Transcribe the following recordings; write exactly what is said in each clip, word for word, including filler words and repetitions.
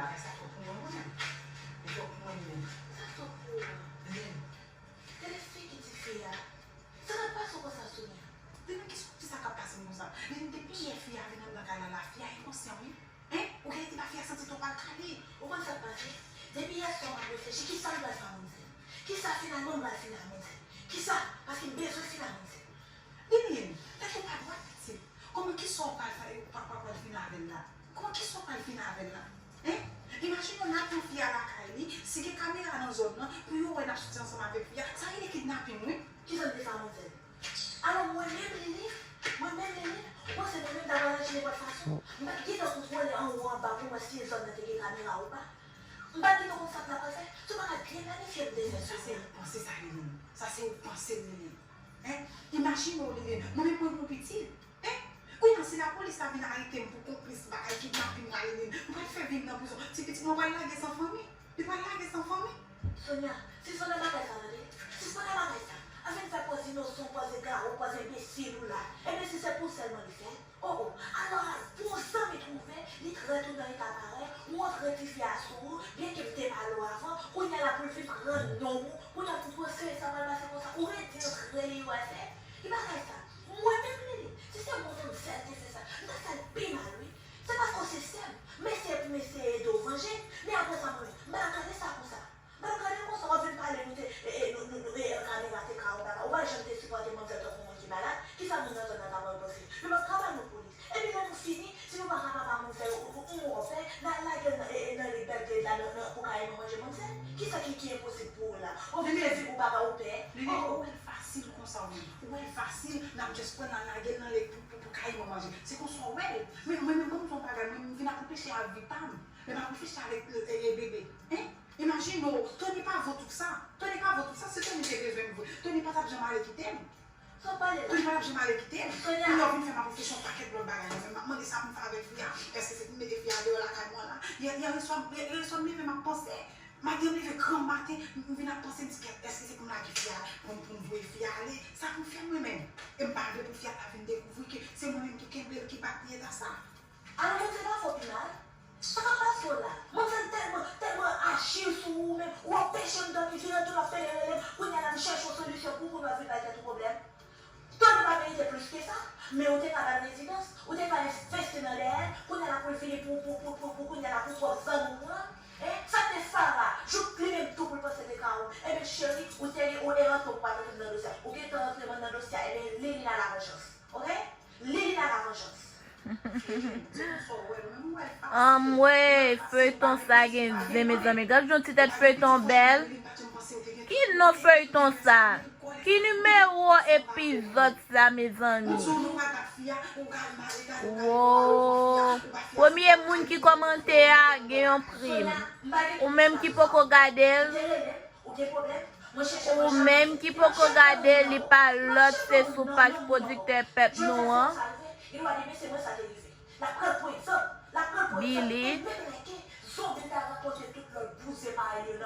Bagay sa twòp pou mwen, mwen menm. Li twòp pou mwen, li menm. Sa twòp pou ou? Li menm. Gade figi ti fi a. Sa k ap pase w konsa, Sonia? Li menm, ki, ki sa k ap pase m konsa? Li menm, depi yè fi a vin anndan kay la, la fi a enkonsyan, wi. Hein? Ou genlè di pa fi a santi twòp al kale. Ou konn sa k pase? Depi yè swa m ap reflechi, ki sa m pral fè a manmzèl? Ki sa finalman m pral fini a manmzèl? Ki sa? Paske m bezwen fini a manmzèl. Liline, tèt ou pa dwat, pitit. Kòman, kisa w pral fè, pa, pa, pral fini avè l la? Kòman, kisa w pral fini avè l la? Hein? Imajine w, n ap pran fi a lakay li, si gen kamera nan zòn nan, pou yo wè n ap soti ansanm avèk fi a. Sa rele kidnaping, wi. Kisa m te fè a manmzèl? Alò, mwen menm, Liline, mwen menm, Liline, ou panse mwen menm ta pral aji nenpòt fason? M pa t gentan kontwole anwo anba pou mwen si zòn nan te gen kamera ou pa. M pa t gentan konn sa m ta pral fè. Se yon bagay byen planifye m te fè, Sonia. Sa se ou panse sa, Liline. Sa se ou panse, Liline. Hein? Imajine w, Liline. Mwen menm, mwen gon pitit. Hein? Kounye a, si lapolis ta vin arete m pou konplis bagay kidnaping la, Liline, m pral fè vi m nan prizon. Ti pitit mwen pral lage san fanmi. Li pral lage san fanmi. Sonia, sispann nan bagay sa, tande. Sispann nan bagay sa. Ap vin fè pòz inosan, pòz egare, pòz enbesil ou la. Ebyen, si se pou sèlman li fè. Oh, oh. Alò, al pou yon zanmi twouve, li trèt ou nan eta parèy, ou antre tifi a sou ou, byenke m te pale w avan, kounye a la pou l vin pran non ou, kounye a pou panse sa pral pase konsa, ou redi antre li, ou wè se, ki bagay sa? Mwen menm, Lili, si se mwen menm sèl te fè sa, m ta fè l pi mal, wi. Se paske w se sè m, m eseye pou m eseye ede w vanje, men apre sa, mwen menm, m pa gade sa konsa. Mwen gade konsa w ap vin pale nou te, e, e, nou, nou, nou, e, e, kamera te ka ou pa ka. Ou pa janm te sipòte manmzèl tankou moun ki malad. Kisa moun nan zòn nan ta pral panse? Nou p ap ka ba nou polis. Epi lè nou fini, si nou pa ka papa manmzèl, ou, ou, ou, ou wè, n al lage l nan, e, e, nan lit bèl te la, nan, nan, pou ka manje manmzèl. Kisa ki, ki enposib pou ou la? Ou vin fè vi pou pa ka ou pè? Lili, ou wè l fasil konsa, wi. Ou wè l fasil, n ap just pran l, n al lage l nan lit pou, pou, pou ka manje. Se konsa w wè l. Men, mwen menm, ban m di w yon bagay, mwen menm, m vin ap reflechi ak vi pa m. Men m ap reflechi avèk, e, e, bebe. Hein? Imajine w, Tony pa vo tout sa. Tony pa vo tout sa. Si Tony te bezwen m vre, Tony pa t ap janm ale kite m. Sa w pale la? Tony pa t ap janm ale kite m. Sonia. Kounye a w vin fè m ap reflechi yon pakèt lòt bagay. Mwen menm, m ap mande sa pou m fè avèk fi a. Èske se pou m mete fi a deyò lakay mwen la? Yè, yè swa, yè, yè swa m leve, m ap panse. Maten m leve granmaten, m, m vin ap panse, m di, kèt, èske se pou m lage fi a, pou m, pou m voye fi a ale? Sa pou m fè mwen menm? E m pa vle pou fi a ta vin dekouvri ke se mwen menm ki kenbe l, ki bat li eta sa. Alò, Bondye pa fè w pi mal. Sa k ap pase w la? Manmzèl tèlman, tèlman aji sou ou menm, ou anpeche m dòmi, vire tou l ap pele rele m. Kounye a la, m chèche yon solisyon pou ou, kounye a w vin bay tèt ou pwoblèm. Tony pa merite plis ke sa, men ou te ka ba l rezidans, ou te ka envesti nan dèyè l, kounye a la pou l vini pou, pou, pou, pou, pou kounye a la pou pwòp zanmi w an. Hein? Sa k te Farah, jouk li menm tou pou l panse te ka ou. Ebyen, cheri, ou te gen, ou te rantre, ou pa t antre nan dosye a. Ou gentan rantre nan dosye a, ebyen, Lili a la vengeance. Ok? Lili a la vengeance. Anmwey, feyton sa gen zen, mezanmi. Gad jan ti tèt feyton bèl. Ki non feyton sa? Ki nimewo epizòd sa, mezanmi? Wo! Premye moun ki kòmante a gen yon prim. Ou menm ki poko gade l, Ou menm ki poko gade li, pa lòt, se sou paj pwodiktè pèp nou an, Billy.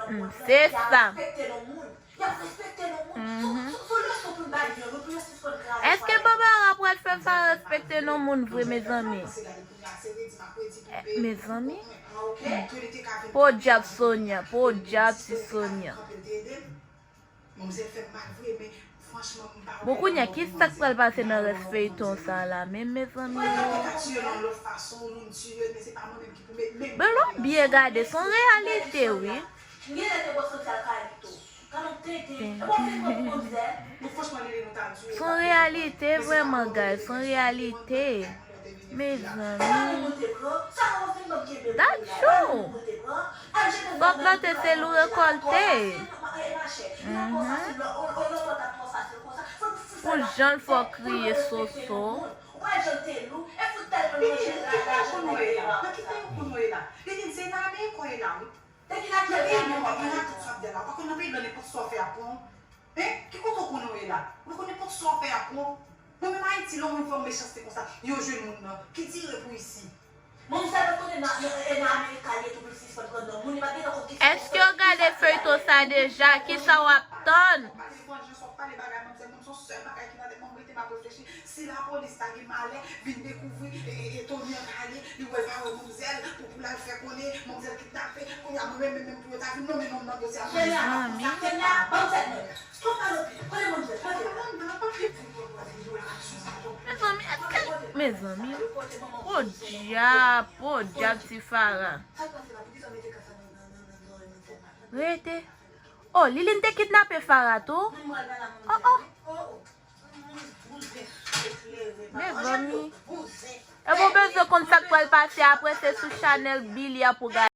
Mm, se sa. Mhm. Èske Barbara pral fè Farah respekte non moun vre, mezanmi? Eh, mezanmi. Podyab Sonia, podyab ti Sonia. Bon, kounye a, kisa k pral pase nan rès feyton sa la menm, mezanmi? Bon, nou byen gade, se yon reyalite, wi. Se yon reyalite vrèman, guys, se yon reyalite. Mezanmi. That's true. Fòk plante se lou rekòlte. Mhm. Pou jan l fè w kriye, Soso. Lili, ki peyi w konn wè la? Nan ki peyi w konn wè la? Lili, se nan Amerik w ye la, wi. Nan peyi blan, w pa konn tout sa w ap di a la. Ou pa konn nan peyi blan, nenpòt sa w fè ap pran w. Hein? Ki kote w konn w ye la? Ou pa konn nenpòt sa w fè ap pran w. Mwen menm Ayiti, lè yon moun fè yon mechanste konsa, yo jwenn moun nan. Ki dire pou isi? Manzè pa konnen nan, nan, e nan Amerik li ye tou pou l sispann pran non moun, li pa gentan konn ki. Èske w gade feyton sa deja? Kisa w ap tann? Pale vanjans, w ap pale bagay manzè, moun se yon sèl bagay ki nan tèt mwen, mwen rete m ap reflechi. Si lapolis ta gen malè, vin dekouvri, e, e, e Tony an ta ale, li wè l pa wè manzèl, pou, pou l al fè konnen, manzèl kidnape, kounye a mwen menm, menm, menm pou yo ta vin nonmen non m nan dosye a, manzèl sa pa konn sa. Kenya, kenya, ban m tèt mwen. Mezanmi, èske, mezanmi, podyab, podyab ti Fara. Rete. Oh, Liline te kidnape Fara tou? Oh, oh. Mezanmi. E bon, bezwen konn sa k pral pase apre, se sou chanèl Billy a pou gade.